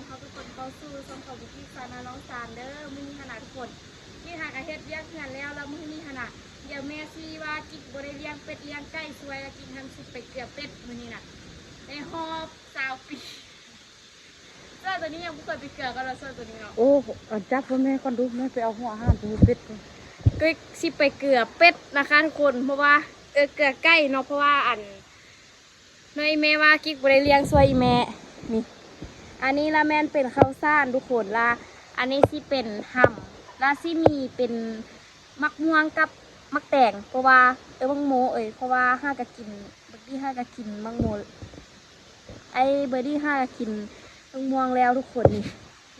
ເຮົາທຸກຄົນເຂົ້າສູ່ຊ່ອງຂອງບຸກກິກຊາແນວນ້ອງສານເດີ. ມື້ນີ້ຫັ້ນນະທຸກຄົນ ກິກຫາກະເຮັດວຽກເຮືອນແລ້ວ ແລ້ວມື້ນີ້ຫັ້ນນະ ດຽວແມ່ຊິວ່າກິກບໍ່ໄດ້ລ້ຽງເປັດລ້ຽງໄກ່ຊ່ວຍ ແລ້ວກິກຫັ້ນຊິໄປເກືອເປັດມື້ນີ້ນະ ໃນຮອບຊາວປີ. ເສື້ອໂຕນີ້ຍັງບໍ່ເຄີຍໄປເກືອກັນເນາະ ເສື້ອໂຕນີ້ເນາະ. ໂອ້ ເອົາຈັບໃຫ້ແມ່ກ່ອນດູ ແມ່ໄປເອົາຫົວອາຫານໄປໃຫ້ເປັດກ່ອນ. ກິກຊິໄປເກືອເປັດນະຄະທຸກຄົນ ເພາະວ່າ ເອີ ເກືອໄກ່ເນາະ ເພາະວ່າອັນ ນ້ອຍແມ່ວ່າກິກບໍ່ໄດ້ລ້ຽງຊ່ວຍອີ່ແມ່. ນີ້ ອັນນີ້ລະແມ່ນເປັນເຂົ້າສານທຸກຄົນ ລະອັນນີ້ຊິເປັນຫຳ ລະຊິມີເປັນໝາກມ່ວງກັບໝາກແຕງ ເພາະວ່າ ເອີ ບັກໂມເອີຍ ເພາະວ່າຫາກະກິນ ບັກດີຫາກະກິນໝາກໂມ ໄອ້ເບີດີ້ຫາກະກິນໝາກມ່ວງແລ້ວທຸກຄົນນີ້.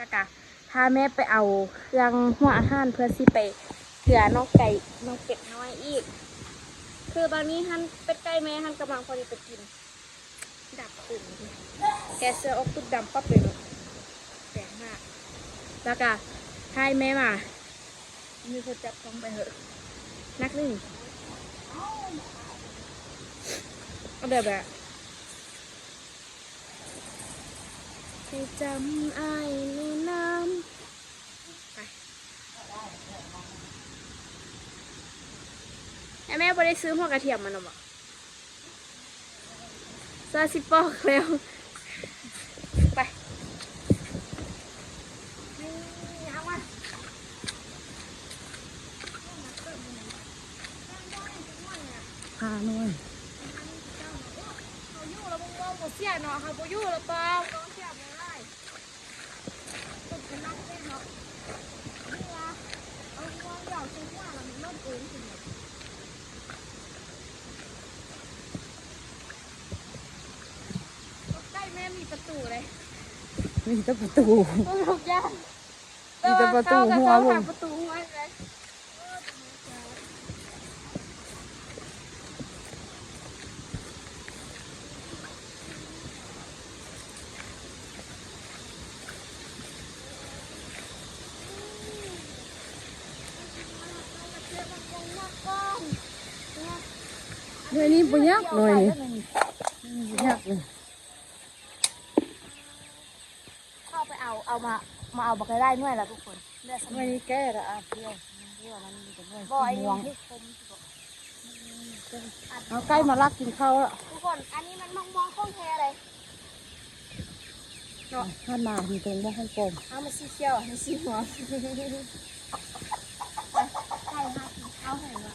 ລະກະພາແມ່ໄປເອົາເຄື່ອງຫົວອາຫານ ເພື່ອຊິໄປເກືອນ້ອງໄກ່ ນ້ອງເປັດນ້ອຍອີກ. ຄືບາງນີ້ຫັ້ນ ເປັດໄກ່ແມ່ຫັ້ນກຳລັງພໍດີໄປກິນ ດັບຂຶ້ນ ແກະເສື້ອອອກປຶບ ດຳປັບເລີຍເນາະ ແປກມາກ. ລະກະຖ່າຍແມ່ມາ ມີຄົນຈັບກ້ອງໄປເຫາະ ນັກໜຶ່ງ ເອົາແບບ ໃຫ້ຈຳອ້າຍແນະນຳ ໄປ. ແມ່ບໍ່ໄດ້ຊື້ຫົວກະທຽມມານຳບໍ? ຊາຊິປອກແລ້ວ ໄປ. ຫ້າໜ່ວຍ ເຮົາຢູ່ລະບໍ່ເວົ້າບໍ່ເສຍເນາະ ເຮົາບໍ່ຢູ່ລະປ່າວ ເຮົາເສຍບໍ່ໄດ້. ໃກ້ແມ່ມີປະຕູເດ້ ມີແຕ່ປະຕູ ທຸກຢ່າງ ມີແຕ່ປະຕູຫົວ ປະຕູຫົວເລີຍ. ໜ່ວຍນີ້ບໍ່ຍາກ ໜ່ວຍນີ້ບໍ່ຍາກເລີຍ. ເຂົ້າໄປເອົາ ເອົາມາ ມາເອົາບັກຫຼາຍໆໜ່ວຍລະທຸກຄົນ ເຫຼືອສ່ຳນີ້ ໜ່ວຍນີ້ແກ່ລະອາດດຽວ ມັນມີແຕ່ໜ່ວຍ ບໍ່ ອັນນີ້ ສີມ່ວງ ມັນຄືຄົມ ເອົາໄກ່ມາລັກກິນເຂົ້າລະ ທຸກຄົນ ອັນນີ້ມັນໝາກມ່ວງຂອງແທ້ເດ້ເນາະ ຫັ້ນນະ ມີແຕ່ໝາກມ່ວງຂອງປອມ ເອົາ ມັນສີຂຽວ ອັນນີ້ສີມ່ວງ ໄກ່ຫາກິນເຂົ້າໃຫ້ວະ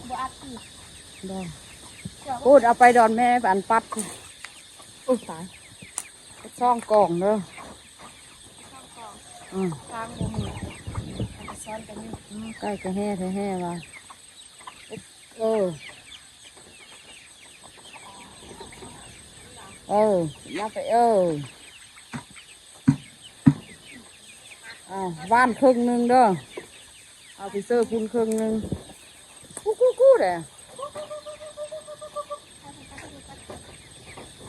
ບໍ່ອັດຕິ ບໍ່ ໂອ້ ເອົາໄປດອນແມ່ ອັນປັດ ໂອ້ ຕາຍ ສອງກອງເດີ ສອງກອງ ອືມ ທາງບໍ່ມີ ມັນຈະຊ້ອນກັນຢູ່ ອືມ ໄກ່ກະແຮ່ແທ້ແຮ່ວ່າ ເອີ ເອີ ມາໄປ ເອີ ອ້າວ ຫວ່ານເຄິ່ງໜຶ່ງເດີ ເອົາໄປເຊີພຸ້ນເຄິ່ງໜຶ່ງ ກູກູກູແດ່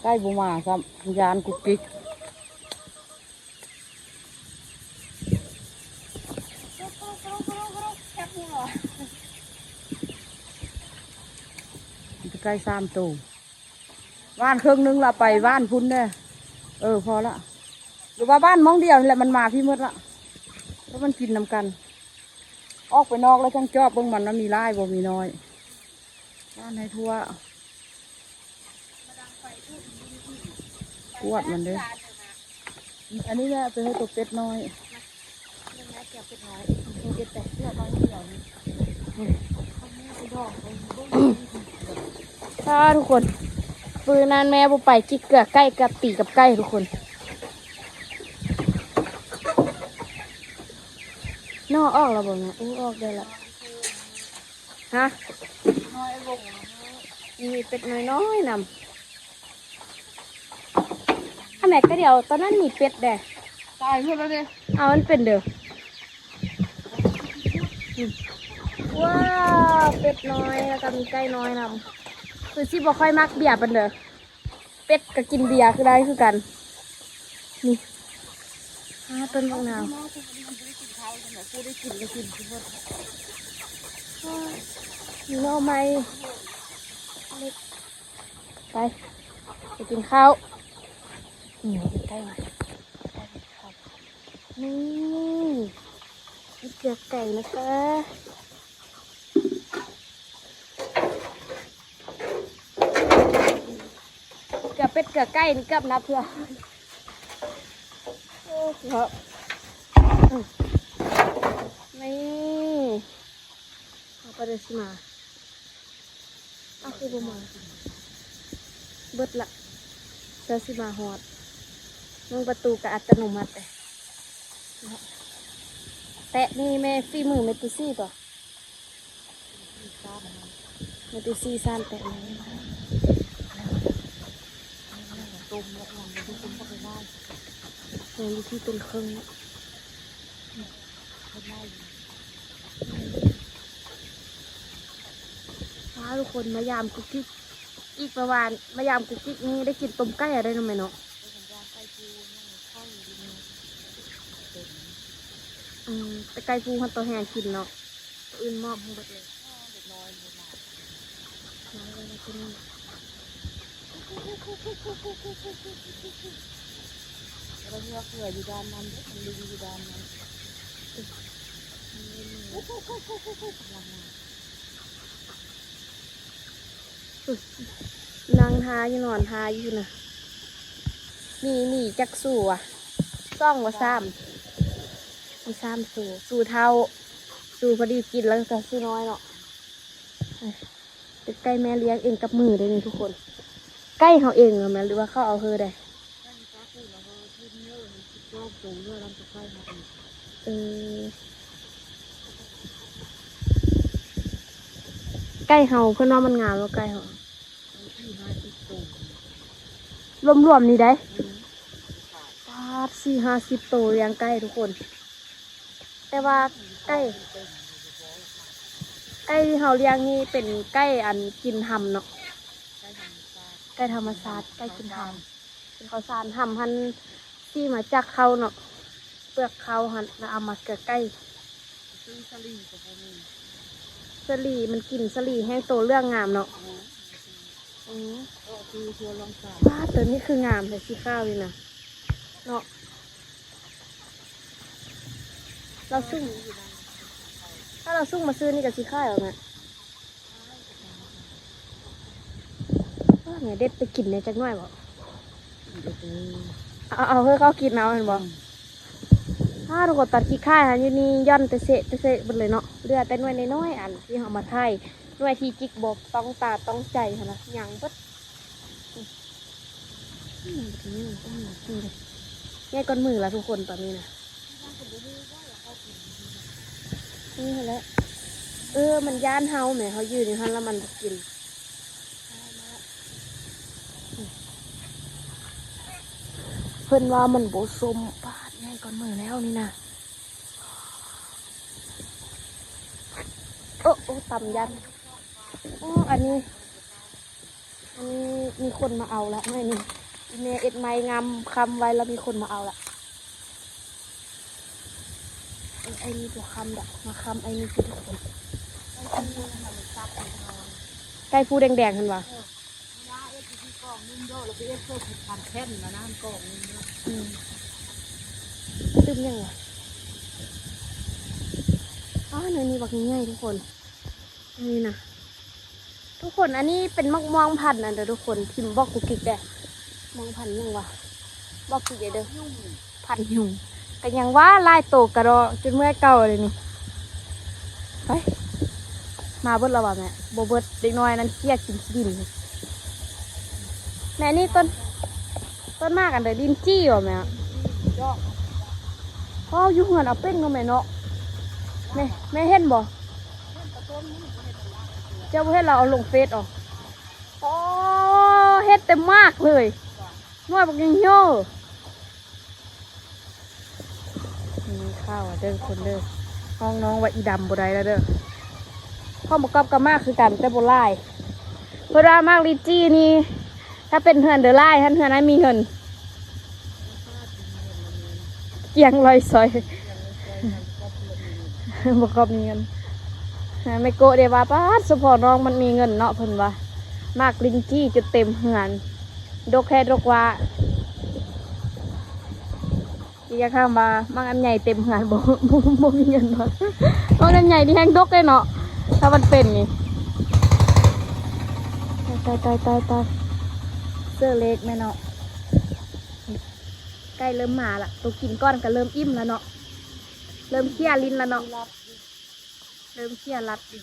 ໄກ່ບໍ່ມາຊ້ຳ ຢ້ານກຸກກິກ ໄກ່ສາມໂຕ. ຫວ່ານເຄິ່ງໜຶ່ງລະໄປຫວ່ານພຸ້ນເດີ້ ເອີ ພໍລະ ຫຼືວ່າຫວ່ານໝ່ອງດຽວນີ້ແຫຼະ ມັນມາພີ້ໝົດລະ ເພາະມັນກິນນຳກັນ ອອກໄປນອກລະຈັ່ງຈອບເບິ່ງມັນວ່າມີຫຼາຍບໍ່ມີນ້ອຍ ຫວ່ານໃຫ້ທົ່ວ ກວດມັນເດີ້. ອັນນີ້ແຫຼະ ເປັນໃຫ້ໂຕເປັດນ້ອຍ ເປັດນ້ອຍ ເປັດແຕ່ເສືອນ້ອຍດຽວນີ້ ອືມ ອາ ທຸກຄົນ ມື້ນັ້ນແມ່ບໍ່ໄປ ກິກເກືອໄກ່ກັບຕີກັບໄກ່ທຸກຄົນ ໜໍ່ອອກແລ້ວບໍ່ແມ່? ໂອ້ ອອກໄດ້ລະ. ຮະ ມີເປັດນ້ອຍໆນຳ ອາ ແມ່ກະດຽວ ຕອນນັ້ນມີເປັດແດ່ ຕາຍໝົດແລ້ວເດ້ ເອົາ ມັນເປັນເດີ້ ອືມ ວ້າວ ເປັດນ້ອຍ ແລ້ວກະມີໄກ່ນ້ອຍນຳ ຄືຊິບໍ່ຄ່ອຍມັກເບຍປານໃດ. ເປັດກະກິນເບຍຄືໄດ້ຄືກັນ ນີ້ ອາ ຕົ້ນບັກນາວ ນີ້ໜໍ່ໃໝ່ ເລັກ ໄປ ໄປກິນເຂົ້າ. ນີ້ໃກ້ໆ ມາ ນີ້ ເກືອໄກ່ນະຄະ. ເກືອເປັດເກືອໄກ່ນີ້ເກືອບນັບເທື່ອ. ໂອ້ ເນາະ ນີ້ ເອົາໄປເດີຊິມາ. ເອົາ ຄືບໍ່ມາ? ເບິດລະ ເທື່ອຊິມາຮອດ. ເບິ່ງປະຕູກໍອັດຕະໂນມັດເດ້. ແຕະນີ້ແມ່ ຝີມືແມ່ຕຸຊີບໍ? ແມ່ຕຸຊີສ້ານແຕະນີ້. ແມ່ນຢູ່ທີ່ຕົ້ນເຄິ່ງ. ພາທຸກຄົນມາຢາມກຸກກິກ. ອີກປະມານ ມາຢາມກຸກກິກນີ້ໄດ້ກິນຕົ້ມໄກ່ແລ້ວເນາະແມ່ເນາະ. ອືມ ແຕ່ໄກ່ປູຫັ້ນໂຕແຮງກິນເນາະ. ໂຕອື່ນມອບໃຫ້ເບິດເລີຍ. ເອົາເຮືອເຂືອຢູ່ດ້ານນັ້ນເດ້ ມັນລິງຢູ່ດ້ານນັ້ນ. ນັ່ງທາຢູ່ ນອນທາຢູ່ນະ. ມີ ມີຈັກຊູວະ? ສອງບໍ່ ສາມ? ມີສາມຊູ. ຊູເຖົ້າ ຊູພໍດີກິນ ແລ້ວກໍຊູນ້ອຍເນາະ. ເປັນໄກ່ແມ່ລ້ຽງເອງກັບມືເດ້ນີ້ທຸກຄົນ. ໄກ່ເຮົາເອງແມ່ນ ຫຼືວ່າເຂົາເອົາເຮີໄດ້? ເອີ ໄກ່ເຮົາ ເພິ່ນວ່າມັນງາມເນາະ ໄກ່ເຮົາ. ລວມໆນີ້ໃດ໋ ປາດ ສີ່ຫ້າສິບໂຕລ້ຽງໄກ່ທຸກຄົນ. ແຕ່ວ່າໄກ່ ໄກ່ທີ່ເຮົາລ້ຽງນີ້ເປັນໄກ່ອັນກິນຮຳເນາະ. ໄກ່ທຳມະຊາດ ໄກ່ກິນຮຳ. ເປັນເຂົ້າສານ ຮຳຫັ້ນ ສີມາຈາກເຂົ້າເນາະ ເປືອກເຂົ້າຫັ້ນ ແລ້ວເອົາມາເກືອໄກ່. ສາລີມັນກິນ ສາລີແຮງໂຕເຫຼືອງງາມເນາະ. ອືມ ວ້າ ໂຕນີ້ຄືງາມແທ້ ສີຂາວນີ້ນະເນາະ. ລາວຊຸ່ງ ຖ້າລາວຊຸ່ງມາຊື້ນີ້ກໍຊິຂາຍບໍ່ແມ່? ແມ່ເດັດໄປກິນແດ່ຈັກໜ່ວຍບໍ່? ເອົາ ເອົາເພື່ອເຂົາກິນເອົາແມ່ນບໍ່? ອ້າ ທຸກຄົນ ຕອນກິນຂາຍຫັ້ນຢູ່ນີ້ ຢ່ອນແຕ່ເສະແຕ່ເສະເບິດເລີຍເນາະ. ເຫຼືອແຕ່ໜ່ວຍນ້ອຍໆ ອັນທີ່ເຮົາມາຖ່າຍ ໜ່ວຍທີ່ຈິກບໍ່ຕ້ອງຕາຕ້ອງໃຈຫັ້ນນະ ຍັງເບິດ. ໃຫຍ່ກ່ອນມື້ລະທຸກຄົນ ຕອນນີ້ນະ. ນີ້ແຫຼະ ເອີ ມັນຢ້ານເຮົາແໝ ເຮົາຢືນຢູ່ຫັ້ນລະມັນບໍ່ກິນ. ເພິ່ນວ່າມັນບໍ່ສົ້ມ. ປາດ ໃຫຍ່ກ່ອນມື້ແລ້ວນີ້ນະ. ໂອ້ ໂອ້ ຕຳຢ້ານ. ໂອ້ ອັນນີ້ ອັນນີ້ມີຄົນມາເອົາລະ ໄມ້ນີ້. ອີ່ແມ່ເຮັດໄມ້ງາມຄ້ຳໄວ້ລະ ມີຄົນມາເອົາລະ. ເອີ ໄອ້ນີ້ບໍ່ຄ້ຳດອກ ມາຄ້ຳໄອ້ນີ້ຄືທຸກຄົນ. ໄກ່ພູແດງໆຫັ້ນຫວາ? ເອີ ເວລາເຮັດຢູ່ທີ່ກອງໜຶ່ງເດີ ແລ້ວໄປເຮັດເພື່ອພັນແຜ່ນລະນະ ກອງໜຶ່ງເດີ. ອືມ ຕື່ມຫຍັງຫວາ? ອ້າ ໜ່ວຍນີ້ບັກໃຫຍ່ໆ ທຸກຄົນ. ນີ້ນະ ທຸກຄົນ ອັນນີ້ເປັນໝາກມ່ວງພັນອັນເດີທຸກຄົນ. ພິມບອກກຸກກິກແດ່ ໝາກມ່ວງພັນຫຍັງຫວາ? ບອກກິກແດ່ເດີ. ພັນຫຍຸງ. ກະຍັງວ່າຫຼາຍໂຕກະດອ ຈົນເມື່ອຍເກົ່າເລີຍນີ້. ໄປ ມາເບິດລະຫວາແມ່? ບໍ່ເບິດ ເດັກນ້ອຍນັ້ນເກຍກິນຂີ້ດິນ. ແມ່ ນີ້ຕົ້ນ ຕົ້ນໝາກອັນໃດ? ລິນຈີ່ບໍແມ່? ອໍ ຢູ່ເຮືອນອາເປັ້ງເນາະແມ່ເນາະ. ແມ່ ແມ່ເຫັນບໍ່? ເຈົ້າບໍ່ເຫັນ ລາວເອົາລົງເຟສເອົາ. ອໍ ເຫັນແຕ່ໝາກເລີຍ ໜ່ວຍບັກໃຫຍ່ໂຫ. ມີຂ່າວເດີຄົນເດີ ຫ້ອງນ້ອງວ່າອີດຳບໍ່ໄດ້ແລ້ວເດີ. ຂອງປະກອບກັບໝາກຄືກັນ ແຕ່ບໍ່ຫຼາຍ. ເພິ່ນວ່າໝາກລິນຈີ່ນີ້ ຖ້າເປັນເຮືອນເດີຫຼາຍຫັ້ນ ເຮືອນນັ້ນມີເງິນ. ກຽງລອຍຊອຍ ບໍ່ກອບມີເງິນ. ແມ່ໂກະເດວ່າ ປາດ ສະເພາະນ້ອງມັນມີເງິນເນາະ ເພິ່ນວ່າ. ໝາກລິນຈີ່ຈົນເຕັມເຮືອນ ດົກແທ້ດົກວ່າ. ອີກຢ່າງຖາມວ່າໝາກລຳໄຍເຕັມເຮືອນບໍ່? ບໍ່ ບໍ່ມີເງິນບໍ່? ໝາກລຳໄຍນີ້ແຮງດົກເດ້ເນາະ ຖ້າມັນເປັນນີ້. ຕາຍ ຕາຍ ຕາຍ ຕາຍ ເສື້ອເລັກແມ່ເນາະ. ໃກ້ເລີ່ມມາລະ ໂຕກິນກ່ອນກໍເລີ່ມອີ່ມລະເນາະ ເລີ່ມເຄຍລິ້ນລະເນາະ. ເລີ່ມເຄຍລັດຢູ່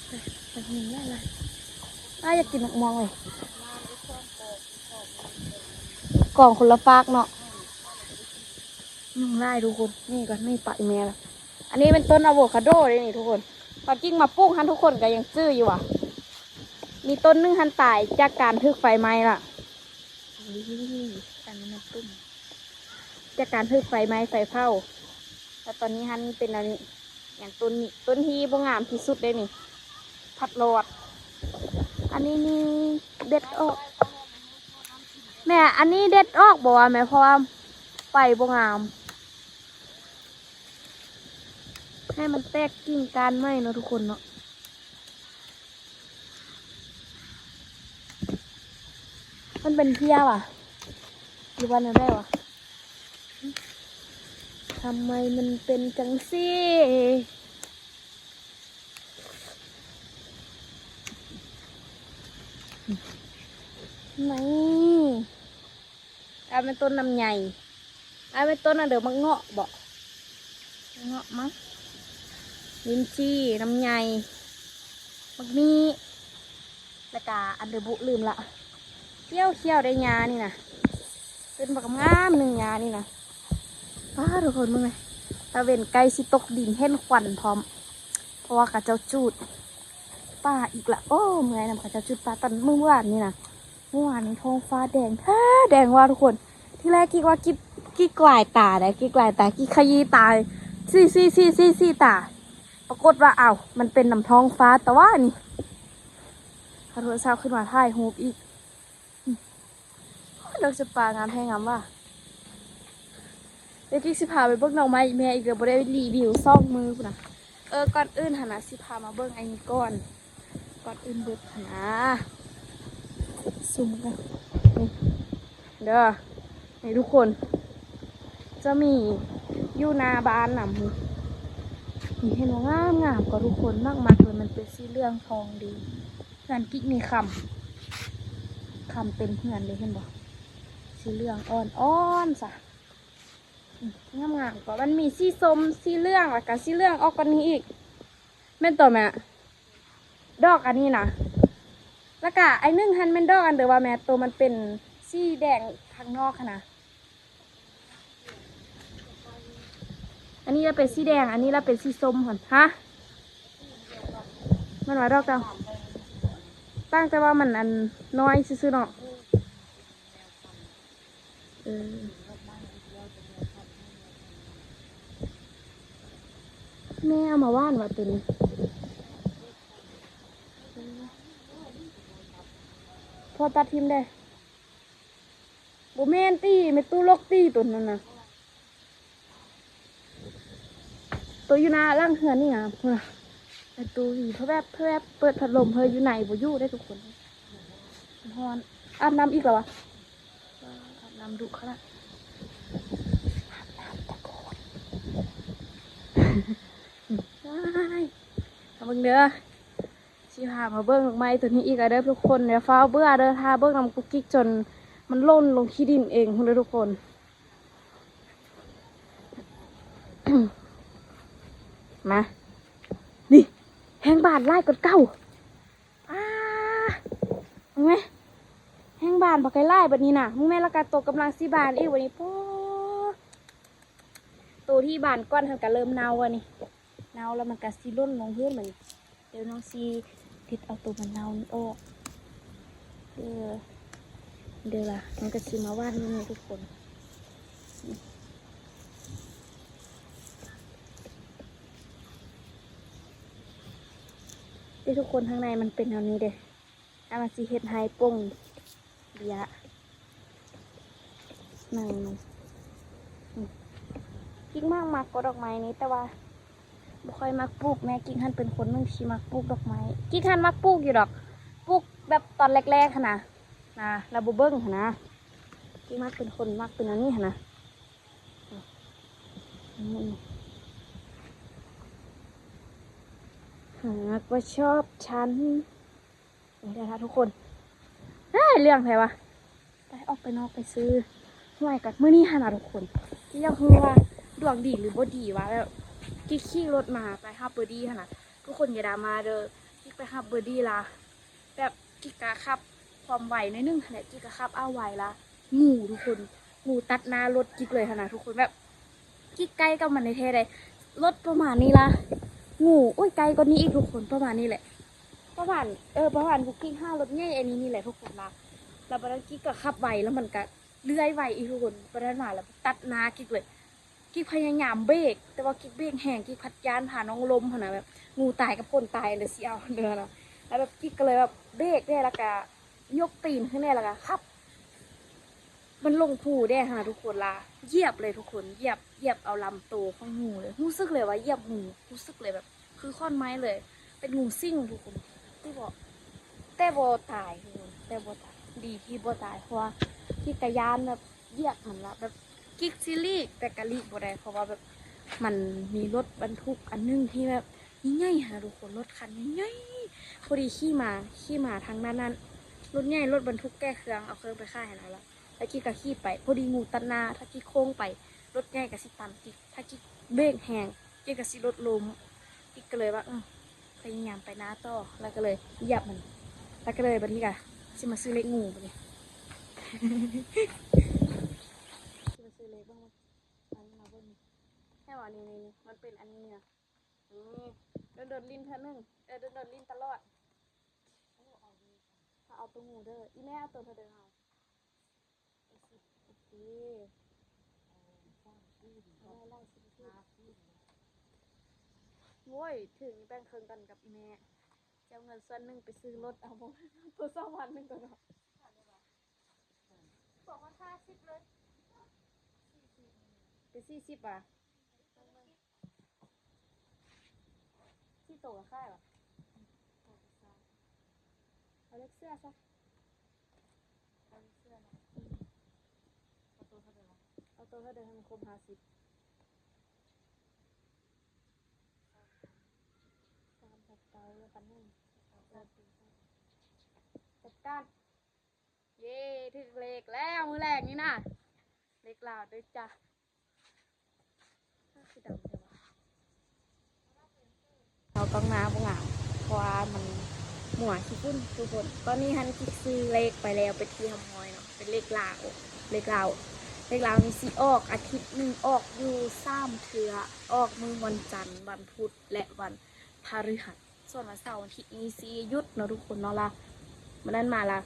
ໄປ ໄປເຫັນແລ້ວລະ ອ້າຍຢາກກິນໝາກມ່ວງເລີຍ ກອງຄົນລະຟາກເນາະ. ຍຸງຫຼາຍທຸກຄົນ ນີ້ກ່ອນ ນີ້ປະອີ່ແມ່ລະ. ອັນນີ້ແມ່ນຕົ້ນອາໂວຄາໂດເດ້ນີ້ທຸກຄົນ ຄວາມຈິງມາປູກຫັ້ນ ທຸກຄົນກໍຍັງຈື່ຢູ່ວ່າ ມີຕົ້ນໜຶ່ງຫັ້ນຕາຍຈາກການຖືກໄຟໄໝ້ລະ. ອັນນີ້ມັນຕຸ່ມ ຈາກການຖືກໄຟໄໝ້ໄຟເຜົາ ແລ້ວຕອນນີ້ຫັ້ນເປັນອັນນີ້ ຫຍັງຕົ້ນນີ້ ຕົ້ນທີ່ບໍ່ງາມທີ່ສຸດເດ້ນີ້ ພັດລອດ. ອັນນີ້ນີ້ເດັດອອກ ແມ່ ອັນນີ້ເດັດອອກບໍ່ວະແມ່ ເພາະວ່າໄຟບໍ່ງາມ. ໃຫ້ມັນແຕກກິ່ງກ້ານໃໝ່ເນາະທຸກຄົນເນາະ. ມັນເປັນເພຍຫວາ ຫຼືວ່າແນວໃດຫວາ? ທຳໄມມັນເປັນຈັ່ງຊີ້? ນີ້ ອັນແມ່ນຕົ້ນລຳໄຍ ອັນແມ່ນຕົ້ນອັນເດີ ໝາກເງາະບໍ? ເງາະມັ້ງ ລິ້ນຈີ່ ລຳໄຍ ໝາກມີ້ ແລ້ວກະອັນເດີບຸ ລືມລະ. ຂຽວໆ ໄດ້ຫຍ້ານີ້ນະ ເປັນບັກງາມໜຶ່ງຫຍ້ານີ້ນະ. ປ້າ ທຸກຄົນເບິ່ງແມະ ຕາເວັນໃກ້ຊິຕົກດິນ ເຫັນຄວັນພ້ອມ ເພາະວ່າເຂົາເຈົ້າຈູດປ່າອີກລະ. ໂອ້ ເມື່ອຍນຳເຂົາເຈົ້າຈູດປ່າຕອນມື້ວານນີ້ນະ. ເມື່ອວານນີ້ທ້ອງຟ້າແດງແທ້ແດງວ່າທຸກຄົນ ທີແລກກິກວ່າກິກ ກິກກວາຍຕາໄດ໋ ກິກກວາຍຕາ ກິກຂະຢີ້ຕາ ສີໆໆໆຕາ ປາກົດວ່າ ອ້າວ ມັນເປັນນຳທ້ອງຟ້າຕະຫວານີ້. ເອົາໂທລະສັບຂຶ້ນມາຖ່າຍຮູບອີກ ອືມ ດອກຈຳປາງາມແທ້ງາມວ່າ. ດຽວກິກຊິພາໄປເບິ່ງດອກໄມ້ແມ່ອີກເດີ ບໍ່ໄດ້ຣີວິວສອງມື້ພຸ້ນນະ. ເອີ ກ່ອນອື່ນຫັ້ນນະ ຊິພາມາເບິ່ງອັນນີ້ກ່ອນ ກ່ອນອື່ນເບິດຫັ້ນນະ ຊູມກັນ ນີ້ເດີ ນີ້ທຸກຄົນ ຈະມີຢູ່ໜ້າບ້ານນຳ ນີ້ ນີ້ເຫັນບໍ່ ງາມໆ ກໍທຸກຄົນ ມັກໆ ເລີຍ ມັນເປັນສີເຫຼືອງທອງດີ. ເຮືອນກິກມີຄຳ ຄຳເຕັມເຮືອນເລີຍ ເຫັນບໍ່ ສີເຫຼືອງອ່ອນໆ ຊະ ອືມ ງາມໆ ກໍມັນມີສີສົ້ມ ສີເຫຼືອງ ແລ້ວກະສີເຫຼືອງອອກກວ່ານີ້ອີກ ແມ່ນຕົວແມ່ ດອກອັນນີ້ນະ ແລ້ວກະອັນໜຶ່ງຫັ້ນແມ່ນດອກອັນເດີວ່າແມ່ ໂຕມັນເປັນສີແດງທາງນອກຫັ້ນນະ. ອັນນີ້ລະເປັນສີແດງ ອັນນີ້ລະເປັນສີສົ້ມຫັ້ນ ຮະ ມັນວ່າດອກເຈົ້າ ຕ່າງແຕ່ວ່າມັນອັນນ້ອຍຊື່ໆ ເນາະ. ເອີ ແມ່ເອົາມາຫວ່ານວ່າໂຕນີ້ ພໍ່ຕັດຖິ້ມເດ້. ບໍ່ແມ່ນຕິ ແມ່ຕູ້ຫຼົກຕິ ໂຕນັ້ນນະ ໂຕຢູ່ໜ້າຫຼັງເຮືອນນີ້ນະ ພຸ້ນນະ ແມ່ຕູ້ຫວີແພບໆ ເປີດພັດລົມເຮີ້ ຢູ່ໃນບໍ່ຢູ່ເດ້ທຸກຄົນ ມັນຮ້ອນ. ອາບນ້ຳອີກແລ້ວຫວາ? ອາບນ້ຳດຸຂະໜາດ ອາບນ້ຳຕະໂກນ ວ້າຍ ມາເບິ່ງເດີ. ຊິພາມາເບິ່ງດອກໄມ້ໂຕນີ້ອີກແລ້ວເດີທຸກຄົນ ຢ່າຟ້າວເບື່ອເດີ ຖ້າເບິ່ງນຳກຸກກິກຈົນມັນຫຼົ່ນລົງຂີ້ດິນເອງພຸ້ນເດີທຸກຄົນ. ມາ ນີ້ ແຮງບານຫຼາຍກວ່າເກົ່າ ອ້າ ເບິ່ງແມະ ແຮງບານບັກຫຼາຍໆ ບາດນີ້ນະ ເບິ່ງແມະ ແລ້ວກະໂຕກຳລັງຊິບານອີກບາດນີ້ ໂອ້ ໂຕທີ່ບານກ່ອນຫັ້ນກະເລີ່ມເນົ່າແລ້ວນີ້ ເນົ່າແລ້ວມັນກະຊິຫຼົ່ນລົງພື້ນບາດນີ້. ດຽວນ້ອງຊິເດັດເອົາໂຕມັນເນົ່ານີ້ອອກເດີ ເດີລະ ມັນກະຊິມາຫວ່ານຢູ່ນີ້ທຸກຄົນ ເດ້ທຸກຄົນ ທາງໃນມັນເປັນແນວນີ້ເດ້ ແລ້ວມັນຊິເຮັດໃຫ້ປົ່ງເບຍ. ໜຶ່ງ ອືມ ກິກມັກ ມັກກໍດອກໄມ້ນີ້ ແຕ່ວ່າບໍ່ຄ່ອຍມັກປູກ. ແມ່ກິກຫັ້ນເປັນຄົນໜຶ່ງທີ່ມັກປູກດອກໄມ້. ກິກຫັ້ນມັກປູກຢູ່ດອກ ປູກແບບຕອນແລກໆຫັ້ນນະ ນະ ແລ້ວບໍ່ເບິ່ງຫັ້ນນະ. ກິກມັກເປັນຄົນມັກເປັນອັນນີ້ຫັ້ນນະ. ອືມ ຫາກວ່າຊອບສັນ ນີ້ແຫຼະທຸກຄົນ. ເຮີ້ຍ ເລື່ອງໃຜວະ? ໄປ ອອກໄປນອກໄປຊື້ຫວຍກັນ. ມື້ນີ້ຫັ້ນນະທຸກຄົນ ກິກຢາກຮູ້ວ່າດວງດີຫຼືບໍ່ດີວະ ແບບກິກຂີ່ລົດມາໄປຮັບເບີດີ້ຫັ້ນນະ. ທຸກຄົນຢ່າດຣາມາເດີ ກິກໄປຮັບເບີດີ້ລະ ແບບກິກກະຂັບຄວາມໄວໜ້ອຍໜຶ່ງຫັ້ນແຫຼະ ກິກກະຂັບເອົາໄວລະ ງູທຸກຄົນ ງູຕັດໜ້າລົດກິກເລີຍຫັ້ນນະທຸກຄົນ. ແບບ ກິກໃກ້ກັບມັນແທ້ໆໃດ໋ ລົດປະມານນີ້ລະ ງູ ໂອ້ຍ ໃກ້ກວ່ານີ້ອີກທຸກຄົນ ປະມານນີ້ແຫຼະ ປະມານ ເອີ ປະມານພວກກິກຫາລົດໃຫຍ່ອັນນີ້ນີ້ແຫຼະທຸກຄົນລະ. ແລ້ວບາດນັ້ນກິກກໍຂັບໄວ ແລ້ວມັນກໍເລື່ອຍໄວອີກທຸກຄົນ. ບາດນັ້ນມາແລ້ວຕັດໜ້າກິກເລີຍ ກິກພະຍາຍາມເບກ ແຕ່ວ່າກິກເບກແຮງ ກິກພັດຢ້ານພານ້ອງລົ້ມຫັ້ນນະ ແບບງູຕາຍກັບຄົນຕາຍແລ້ວຊິເອົາເດີນະ. ແລ້ວແບບກິກກໍເລີຍແບບເບກແດ່ ແລ້ວກໍຍົກຕີນຂຶ້ນແດ່ ແລ້ວກໍຂັບ ມັນລົງພູແດ່ຫັ້ນນະທຸກຄົນລະ ຢຽບເລີຍທຸກຄົນ ຢຽບ ຢຽບເອົາລຳໂຕຂອງງູເລີຍ. ຮູ້ສຶກເລີຍວ່າຢຽບງູ ຮູ້ສຶກເລີຍແບບຄືຂອນໄມ້ເລີຍ ເປັນງູສິງທຸກຄົນ. ແຕ່ບໍ່ ແຕ່ບໍ່ຕາຍທຸກຄົນ ແຕ່ບໍ່ຕາຍ ດີທີ່ບໍ່ຕາຍ ເພາະວ່າກິກກະຢ້ານແບບຢຽບຫັ້ນລະ ແບບກິກຊິຫຼີກ ແຕ່ກະຫຼີກບໍ່ໄດ້ ເພາະວ່າແບບມັນມີລົດບັນທຸກອັນໜຶ່ງທີ່ແບບໃຫຍ່ໆຫັ້ນນະທຸກຄົນ ລົດຄັນໃຫຍ່ໆ. ພໍດີຂີ່ມາ ຂີ່ມາທາງດ້ານນັ້ນ ລົດໃຫຍ່ ລົດບັນທຸກແກ່ເຄື່ອງ ເອົາເຄື່ອງໄປຂາຍຫັ້ນນະລະ ແລ້ວກິກກໍຂີ່ໄປ ພໍດີງູຕັດໜ້າ ຖ້າກິກໂຄ້ງໄປ ລົດໃຫຍ່ກໍຊິຕຳກິກ ຖ້າກິກເບກແຮງ ກິກກໍຊິລົດລົ້ມ. ກິກກໍເລີຍວ່າ ເອີ ພະຍາຍາມໄປໜ້າຕໍ່ ແລ້ວກໍເລີຍຢຽບມັນ ແລ້ວກໍເລີຍບາດນີ້ກໍຊິມາຊື້ເລກງູບາດນີ້ ຊິມາຊື້ເລກເບິ່ງ ມາ ມາເບິ່ງ ແມ່ນບໍ່? ນີ້ໆໆ ມັນເປັນອັນນີ້ນະ ນີ້ ດົນໆຫຼິ້ນເທື່ອໜຶ່ງ ເອີ ດົນໆຫຼິ້ນຕະຫຼອດ. ເຮົາເອົາໂຕງູເດີ ອີແມ່ເອົາໂຕເທົ່າໃດເຮົາ? ໂອເຄ ເອົາໄວ້ໄລ່ສິບ ໂອ້ຍ ຖືກແບ່ງເຄິ່ງກັນກັບອີແມ່ ຈະເອົາເງິນສ່ວນໜຶ່ງໄປຊື້ລົດ ເອົາບໍ່ ໂຕສອງພັນໜຶ່ງໂຕເນາະ ບອກວ່າຫ້າສິບເລີຍ ເປັນສີ່ສິບຫວາ? ສີ່ໂຕກໍຂາຍຫວາ? ເອົາເລກເສື້ອຊະ ເອົາເລກເສື້ອເນາະ ເອົາໂຕເທົ່າໃດຫວາ? ເອົາໂຕເທົ່າໃດໃຫ້ມັນຄົບຫ້າສິບ ສາມ ເກົ້າ ແລ້ວພັນໜຶ່ງ ຈັດການ. ເຢ້ ຖືກເລກແລ້ວມື້ແລກນີ້ນະ ເລກລາວເດີຈ້າ. ເຮົາກ້ອງໜ້າບໍ່ງາມ ເພາະວ່າມັນມົວຂີ້ຝຸ່ນທຸກຄົນ. ຕອນນີ້ຫັ້ນກິກຊື້ເລກໄປແລ້ວເປັນທີ່ຮຽບຮ້ອຍເນາະ ເປັນເລກລາວ ເລກລາວ ເລກລາວນີ້ຊິອອກອາທິດໜຶ່ງອອກຢູ່ສາມເທື່ອ ອອກມື້ວັນຈັນ ວັນພຸດ ແລະ ວັນພະฤຫັດ. ສ່ວນວັນເສົາວັນອາທິດນີ້ຊິຢຸດເນາະທຸກຄົນເນາະ ລະມື້ນັ້ນມາລະ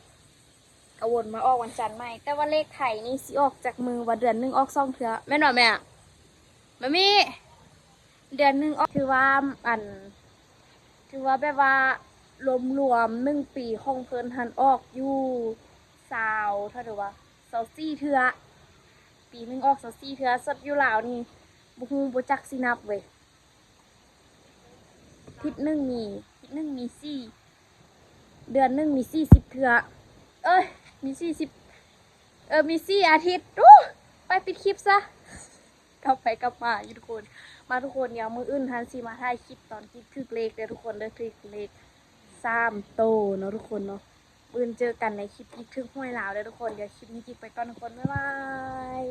ກະວົນມາອອກວັນຈັນໃໝ່. ແຕ່ວ່າເລກໄທນີ້ຊິອອກຈັກມື້ວະ ເດືອນໜຶ່ງອອກສອງເທື່ອ ແມ່ນບໍ່ແມ່? ມາມີ ເດືອນໜຶ່ງອອກ ຖືວ່າ ອັນ ຖືວ່າແບບວ່າລວມໆໜຶ່ງປີຂອງເພິ່ນຫັ້ນອອກຢູ່ຊາວ ເທົ່າໃດວະ ຊາວສີ່ເທື່ອ ປີໜຶ່ງອອກຊາວສີ່ເທື່ອ. ສ່ວນຢູ່ລາວນີ້ບໍ່ຮູ້ ບໍ່ຈັກຊິນັບເວີຍ. ທິດໜຶ່ງມີ ທິດໜຶ່ງມີສີ່ ເດືອນໜຶ່ງມີສີ່ສິບເທື່ອ ເອີຍ ມີສີ່ສິບ ເອີ ມີສີ່ອາທິດ. ໂອ້ ໄປປິດຄລິບຊະ ກັບໄປກັບມາຢູ່ທຸກຄົນ. ມາທຸກຄົນ ດຽວມື້ອື່ນຫັ້ນຊິມາຖ່າຍຄລິບຕອນກິກຖືກເລກເດີທຸກຄົນເດີ ຖືກເລກສາມໂຕເນາະທຸກຄົນເນາະ. ມື້ອື່ນເຈີກັນໃນຄລິບກິກຖືກຫວຍລາວເດີທຸກຄົນ. ດຽວຄລິບນີ້ກິກໄປກ່ອນທຸກຄົນ ບາຍບາຍ.